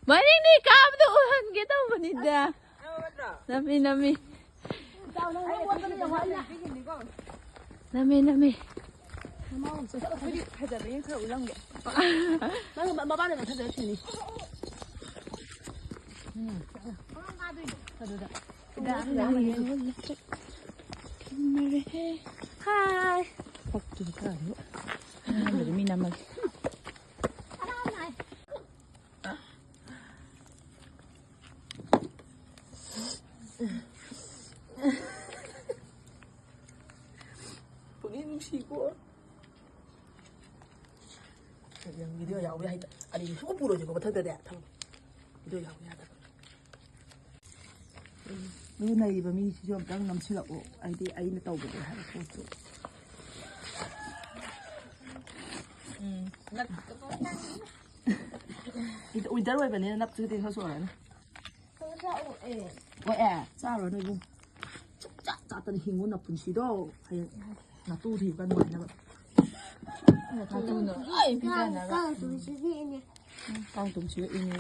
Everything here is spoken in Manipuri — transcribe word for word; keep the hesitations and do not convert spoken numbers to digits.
ꯃꯅꯤꯡꯗꯤ ꯀꯥꯕꯗ ꯎꯍꯟꯒꯦ ꯇꯧꯕꯅꯤꯗ꯫ ꯅꯝꯃꯤ, ꯅꯝꯃꯤ꯫ ꯅꯝꯃꯤ, ꯅꯝꯃꯤ꯫ ꯐꯖꯕ ꯌꯦꯡ ꯈꯔ ꯎꯠꯂꯝꯒꯦ꯫ ꯅꯪ ꯃ-, ꯃꯄꯥꯟꯗ ꯐꯖꯕ ꯊꯤꯅꯤ꯫ ꯎꯝ꯫ ꯑꯗꯨꯗ꯫ ꯊꯦꯡꯅꯔꯦꯍꯦ꯫ ꯍꯥꯏ꯫ ꯄꯛꯇꯨꯗꯤ ꯀꯥꯏꯗꯅꯣ꯫ ꯃꯤ ꯅꯝꯃꯒꯦ꯫ ꯄꯨꯛꯅꯤꯡ ꯅꯨꯡꯁꯤꯀꯣ꯫ ꯅꯪ ꯚꯤꯗꯤꯑꯣ ꯌꯥꯎꯕ ꯌꯥꯏꯗ꯫ ꯑꯅꯤꯗꯤ ꯁꯨꯡꯄꯨ ꯄꯨꯔꯣꯏꯁꯦꯀꯣ ꯃꯊꯛꯇꯗꯤ꯫ ꯊꯝꯃꯣ꯫ ꯚꯤꯗꯤꯑꯣ ꯌꯥꯎꯕ ꯌꯥꯗꯕ꯫ ꯑꯗꯨ ꯅꯩꯔꯤꯕ ꯃꯤꯁꯤꯁꯨ ꯑꯝꯇꯪ ꯅꯝꯁꯤꯜꯂꯛꯑꯣ꯫ ꯍꯥꯏꯗꯤ ꯑꯩꯅ ꯇꯧꯕꯗꯣ ꯍꯥꯏꯕ ꯄꯣꯠꯇꯣ꯫ ꯎꯝ꯫ ꯋꯤꯟꯇꯔ ꯑꯣꯏꯕꯅꯤꯅ ꯅꯞꯁꯨ ꯈꯤꯇꯪ ꯈꯔ ꯆꯣꯔꯛꯑꯅꯤ꯫ ꯀꯣꯛꯑꯦ, ꯆꯥꯔꯨꯔꯅꯨ ꯏꯕꯨꯡ꯫ ꯁꯨꯡꯆꯥ ꯆꯥꯗꯅ ꯍꯤꯡꯉꯨ ꯅꯄꯨꯟꯁꯤꯗꯣ꯫ ꯍꯌꯦꯡ ꯅꯇꯨ ꯊꯤꯕ ꯀꯥꯟ ꯅꯨꯡꯉꯥꯏꯅꯕ꯫ ꯅꯇꯨꯅ ꯂꯣꯏ ꯄꯤꯖꯅꯕ꯫ ꯀꯥꯡ ꯇꯨꯝꯁꯤꯕ ꯏꯅꯦ꯫ ꯀꯥꯡ ꯇꯨꯝꯁꯤꯕ ꯏꯅꯦ꯫